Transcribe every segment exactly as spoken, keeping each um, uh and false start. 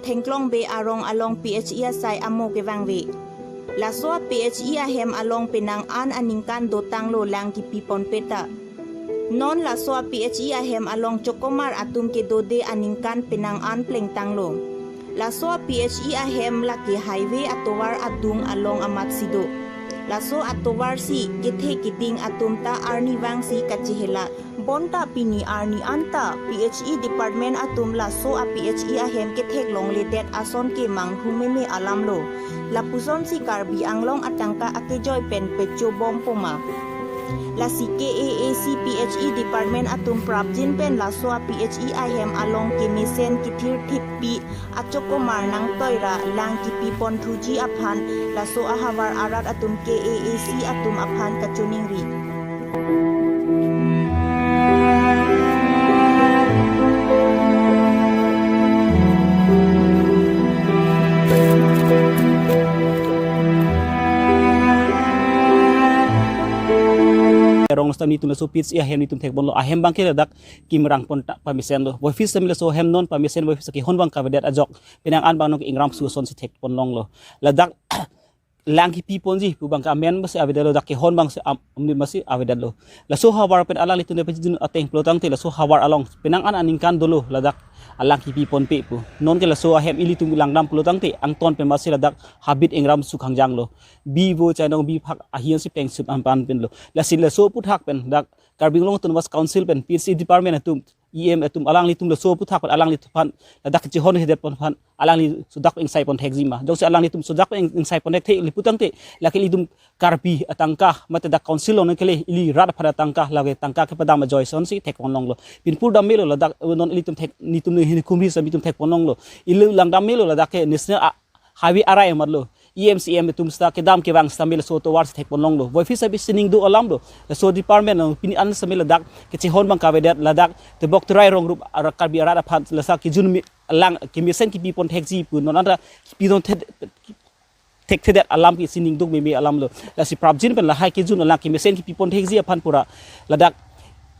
Thengklong Bey arong along P H E asai amo kevangve. Laso a P H E ahem along penang an aningkan dotanglo lang kipi ponpe ta. Non laso a P H E ahem along chokomar atum kedode aningkan penang an plengtanglo. Laso a P H E ahem lake highway atovar adung along amatsi do. Laso atovar si kethe keding atum ta arnivang si kachehelak. Bonta pini arni anta P H E department atum laso a P H E ahem ketheklongledet ason ke manghumeme alamlo. Lapuson si Karbi Anglong atangka akejoi pen pechobom poma. Lasi K A A C P H E department atum prapjin pen laso a P H E ahem along kemesen kethirthippi achokomar nangtoira lang kipi ponthuji aphan laso ahavar arat atum K A A C atum aphan kachiningri. Rong stam nelitum laso P H E ahem nelitum thekponlo, ahem abangke ladak kimrang pon ta pamesen lo. Voiphit sitame laso ahem non pamesen voiphit sitame kehon abang kavedet ajok penang an abang nong ingram suson si thekponlonglo. Ladak lang kipi ponji pu abangke amen masi avedetlo, dak kehon abangsi am-, amni masi avedetlo. Laso havar pen alanglitum nepajidun ateng pulotangte laso havar along penang an aningkan dolo ladak alang kipi ponpe pu. Non ke laso ahem ilitum langdam pulotangte angton pen masi ladak habit ingram sukhangjanglo. Bi vo chainong bi phak ahin si peng sup ampan penlo. Lasi laso aphuthak pen dak Karbi Anglong Autonomous Council pen P H E department atum, E M atum alanglitum laso aphuthak pen alanglitum aphan ladak kechehonhedet pon aphan alangli sodak ingsai pon thekji ma. Jongsi alanglitum sodak ing-, ingsai pon thekthe ili putangte lake ilitum Karbi atangka mate dak council along kele ili rat aphan atangka lake tangka kepadam ajoison si thekponlonglo. Pinpur dam melo ladak non ilitum thek nelitum hini kumri sami tum thekponlonglo. Ili langdam melo ladak ke national a-, highway arai amatlo. E M C M atum sita kedam kevang sitame laso atovar si thekponlonglo. Voiphit sitame sining do alamlo. Laso department along pini an sitame ladak kechehon abang kavedet ladak tebok terai rong rup arak Karbi arat aphan lasa kejun mi-, lang kemesen kipi pon thekji pu non anta kipi don thet-, thekthedet alam ke sining duk meme alamlo. Lasi prapjin pen lahai kejun alang kemesen kipi pon thekji aphan pura ladak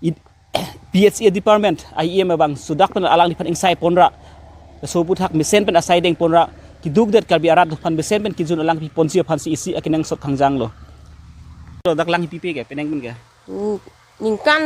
i-, P H E department, E M abang sodak pen alangliphan ingsai ponra. Laso aphuthak mesen pen asai deng ponra. Kedukdet Karbi arat aphan mesen pen kejun alang pi ponji aphan si isi akenangsot khangjanglo. Ladak lang pipe ke, penang pen ke? Hmm, ningkan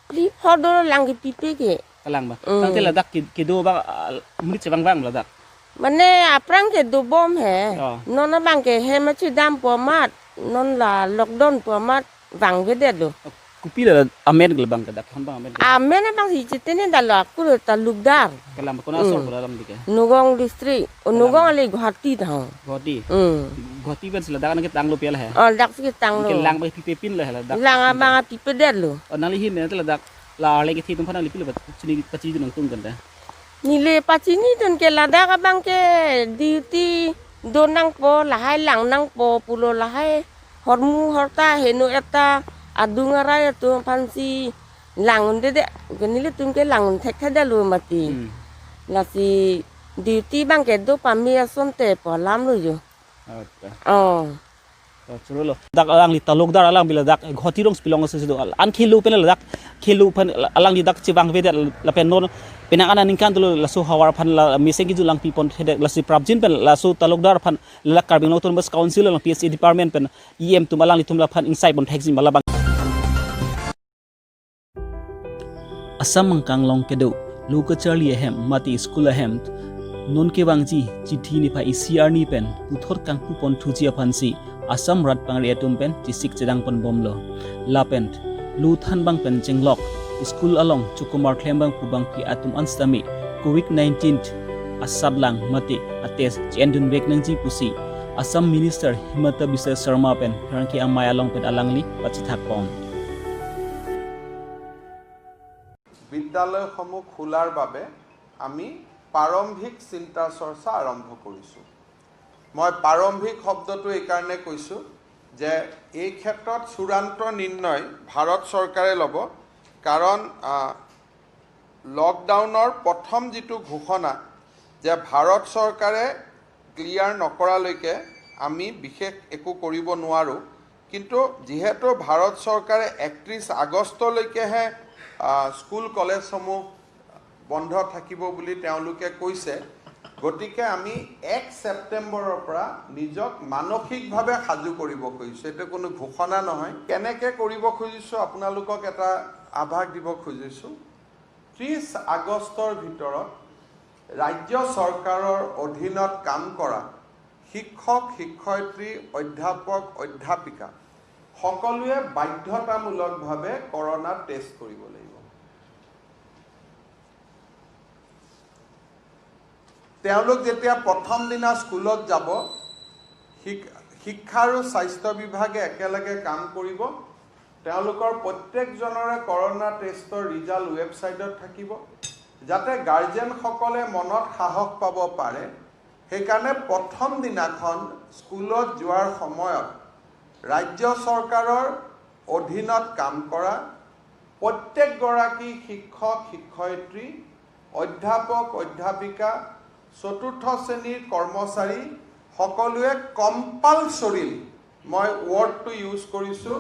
phli phli do lang kipipe ke. Kalang ba. Mm. Tangte ladak ke, kedo ba, ah, monit chevangvang ladak. Mane aphrang kedobom he. Oh. Non abangke hem achedampo amat. Non la lockdown po amat vangvedetlo. Kopi la amen ke labang ke dak, hon abang amen ke? Amen abang si chetene dalo, aku lo talukdar. Kalang ba, kona asor, mm, pura alam dike? Nagaon district. O, kalang Nagaon ba, ale Guwahati ta ho. Guwahati. Hmm. Guwahati pen si ladak nangketanglo pi la he? Oh, dak si ketanglo. Ke lang ba pipe pin la he ladak? Lang abang pipe detlo. Oh, nangli ahin ne ladak la arleng kethe atum aphan nangli pilo ba chini pachini nangtum kan ta? Neli pachinidun ke ladak abangke duty do nangpo, lahai lang nangpo pulo, lahai hormu horta heno eta adung arai atum aphan si lang-un dede, ke nelitum ke lang-un thekthedetlo mati. Hmm. Lasi duty abangke do pame asonte pu alamlo jo. Acha. Oh. Oh, chorolo. Dak alangli talukdar alang bila dak Guwahati rong si pilong si do. An khelo pen ladak, khelo pen alangli dak chevangvedet lapen non penang an aningkan dolo laso havar aphan la mesen kejun lang pi pon thedet, lasi prapjin pen laso talukdar aphan la Karbi Anglong Autonomous Council along P H E department pen E M atum alanglitum laphan ingsai pon thekji ma labang. Assam angkang along kedo lo kacharli ahem mate school ahem non kevangji chithi niphai isi arni pen puthot kangpu pon thuji aphan si Assam rat pangri atum pen chesik chedang pon bomlo. Lapen lo thanbang pen chenglok school along chokomar klembang pu abangpi atum an sitame Covid nineteen asatlang mate atest che-endunvek nangji pusi Assam Minister Himanta Biswa Sarma pen pherangke amei along pen alangli pachethak pon. বিদ্যালয়সমূহ খোলাৰ বাবে আমি প্ৰাৰম্ভিক চিন্তা চৰ্চা আৰম্ভ কৰিছোঁ। মই প্ৰাৰম্ভিক শব্দটো এইকাৰণে কৈছোঁ যে এই ক্ষেত্ৰত চূড়ান্ত নিৰ্ণয় ভাৰত চৰকাৰে ল'ব, কাৰণ, আ, লকডাউনৰ প্ৰথম যিটো ঘোষণা যে ভাৰত চৰকাৰে ক্লিয়াৰ নকৰালৈকে আমি বিশেষ একো কৰিব নোৱাৰোঁ। কিন্তু যিহেতু ভাৰত চৰকাৰে একত্ৰিছ আগষ্টলৈকেহে, আ, স্কুল কলেজসমূহ বন্ধ থাকিব বুলি তেওঁলোকে কৈছে, গতিকে আমি এক ছেপ্টেম্বৰৰ পৰা নিজক মানসিকভাৱে সাজু কৰিব খুজিছোঁ। এইটো কোনো ঘোষণা নহয়। কেনেকে কৰিব খুজিছোঁ আপোনালোকক এটা আভাস দিব খুজিছোঁ। ত্ৰিছ আগষ্টৰ ভিতৰত ৰাজ্য চৰকাৰৰ অধীনত কাম কৰা শিক্ষক, শিক্ষয়িত্ৰী, অধ্যাপক, অধ্যাপিকা সকলোৱে বাধ্যতামূলকভাৱে কৰোণা টেষ্ট কৰিব লাগিব। তেওঁলোক যেতিয়া প্ৰথম দিনা স্কুলত যাব, শিক-, শিক্ষা আৰু স্বাস্থ্য বিভাগে একেলগে কাম কৰিব। তেওঁলোকৰ প্ৰত্যেকজনৰে কৰোণা টেষ্টৰ ৰিজাল্ট ৱেবছাইটত থাকিব, যাতে গাৰ্জেনসকলে মনত সাহস পাব পাৰে। সেইকাৰণে প্ৰথম দিনাখন স্কুলত যোৱাৰ সময়ত ৰাজ্য চৰকাৰৰ অধীনত কাম কৰা প্ৰত্যেকগৰাকী শিক্ষক, শিক্ষয়িত্ৰী, অধ্যাপক, অধ্যাপিকা, চতুৰ্থ শ্ৰেণীৰ কৰ্মচাৰী সকলোৱে কম্পালচৰিলি, মই ৱৰ্ডটো ইউজ কৰিছোঁ,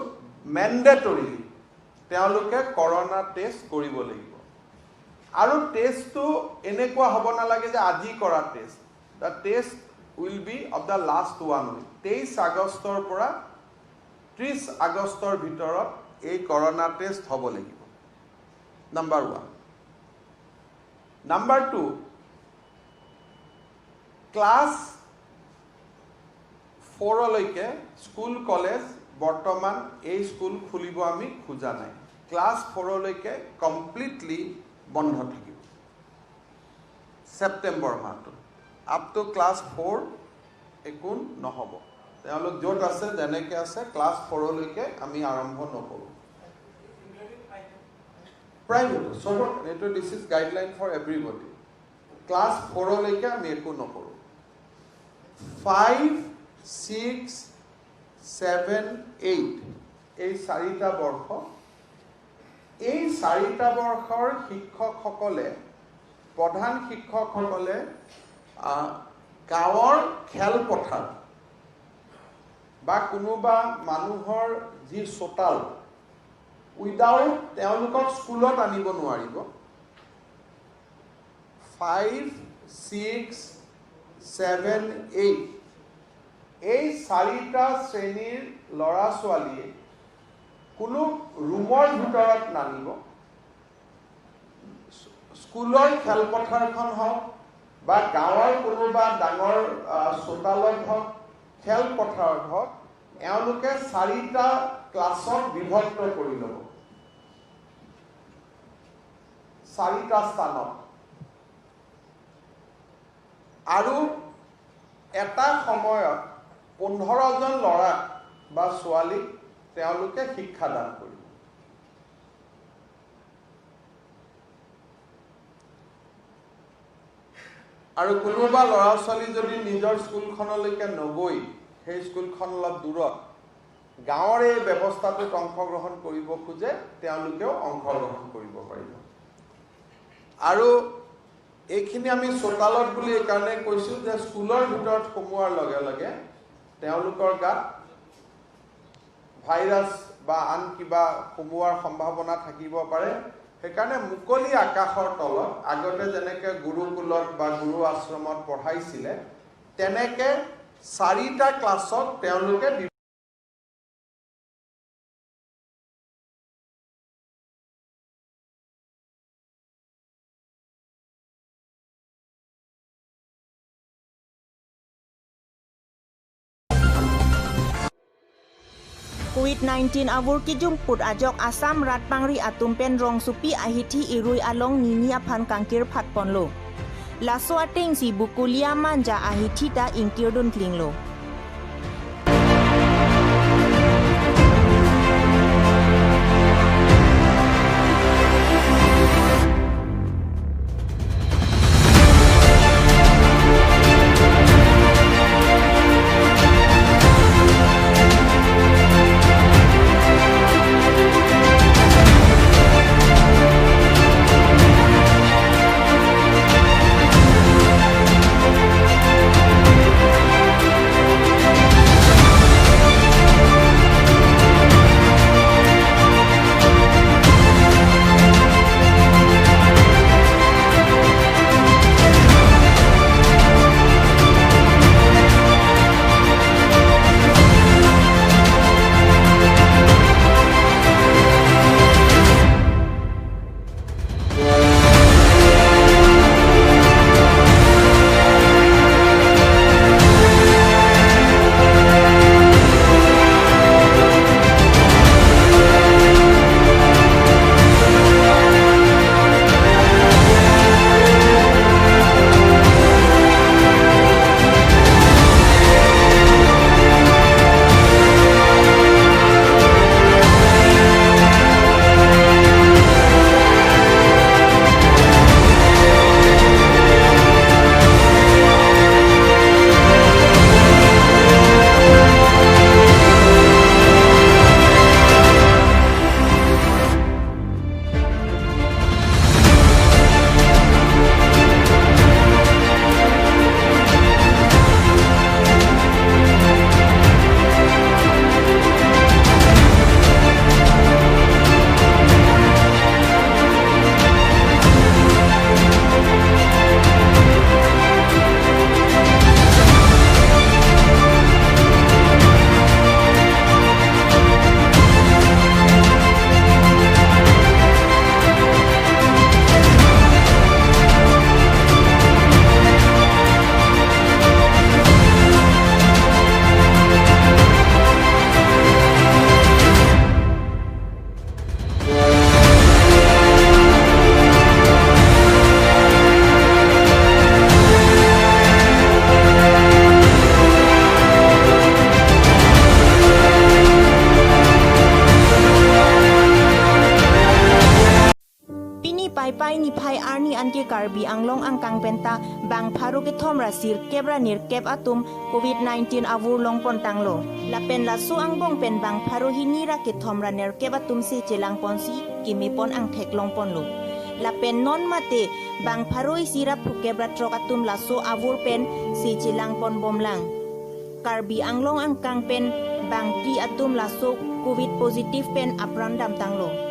মেণ্ডেটৰিলি তেওঁলোকে কৰোণা টেষ্ট কৰিব লাগিব। আৰু টেষ্টটো এনেকুৱা হ'ব নালাগে যে আজি কৰা test. The test will be of the last one week। তেইছ আগষ্টৰ পৰা ত্ৰিছ আগষ্টৰ ভিতৰত এই কৰোণা টেষ্ট হ'ব লাগিব। Number one. Number two, class ফ'ৰলৈকে স্কুল, কলেজ বৰ্তমান এই স্কুল খুলিব আমি খোজা নাই। ক্লাছ ফ'ৰলৈকে কমপ্লিটলি বন্ধ থাকিব ছেপ্টেম্বৰ মাহটো। আপ টু ক্লাছ ফ'ৰ একো নহ'ব। তেওঁলোক য'ত আছে, যেনেকে আছে, ক্লাছ ফ'ৰলৈকে আমি আৰম্ভ নকৰোঁ। প্ৰাইভেট, চব, এইটো, this is guideline for everybody। Class ফ'ৰলৈকে আমি একো নকৰোঁ। ফাইভ, ছিক্স, ছেভেন, এইট, এই চাৰিটা বৰ্ষ, এই চাৰিটা বৰ্ষৰ শিক্ষকসকলে, প্ৰধান শিক্ষকসকলে, আহ, গাঁৱৰ খেলপথাৰ বা কোনোবা মানুহৰ যি চোতাল, উইদাউট তেওঁলোকক স্কুলত আনিব নোৱাৰিব। ফাইভ, ছিক্স, ছেভেন, এইট, এই চাৰিটা শ্ৰেণীৰ ল'ৰা ছোৱালীয়ে কোনো ৰুমৰ ভিতৰত নানিব। স্কুলৰ খেলপথাৰখন হওক বা গাঁৱৰ কোনোবা ডাঙৰ, আহ, চোতালত হওক, খেলপথাৰত হওক, এওঁলোকে চাৰিটা ক্লাছত বিভক্ত কৰি ল'ব, চাৰিটা স্থানত। আৰু এটা সময়ত পোন্ধৰজন ল'ৰা বা ছোৱালীক তেওঁলোকে শিক্ষাদান কৰিব। আৰু কোনোবা ল'ৰা ছোৱালী যদি নিজৰ স্কুলখনলৈকে নগৈ, সেই স্কুলখন অলপ দূৰত, গাঁৱৰ এই ব্যৱস্থাটোত অংশগ্ৰহণ কৰিব খোজে, তেওঁলোকেও অংশগ্ৰহণ কৰিব পাৰিব। আৰু এইখিনি আমি চোতালত বুলি এইকাৰণে কৈছোঁ যে স্কুলৰ ভিতৰত সোমোৱাৰ লগে লগে তেওঁলোকৰ গাত ভাইৰাছ বা আন কিবা সোমোৱাৰ সম্ভাৱনা থাকিব পাৰে। সেইকাৰণে মুকলি আকাশৰ তলত, আগতে যেনেকে গুৰুকুলত বা গুৰু আশ্ৰমত পঢ়াইছিলে, তেনেকে চাৰিটা ক্লাছত তেওঁলোকে COVID nineteen avur kijumput ajok Assam rat pangri atum pen rongsopi ahithi irui along nini aphan kangkir phatponlo. Laso atengsi Bukulia Manja ahithi ta ingkirdun klinglo. Laipai niphai arni anke Karbi Anglong angkang penta bang pharo kethom ra sirkep ra nerkep atum Covid nineteen avur longpon tanglo. Lapen laso angbong pen bang pharo hini ra kethom ra nerkep atum se chelangponsi kemepon angthek longponlo. Lapen non mate bang pharo isi ra phukep ra throk atum laso avur pen se chelangpon bomlang. Karbi Anglong angkang pen bang phli atum laso Covid positive pen apran damtanglo.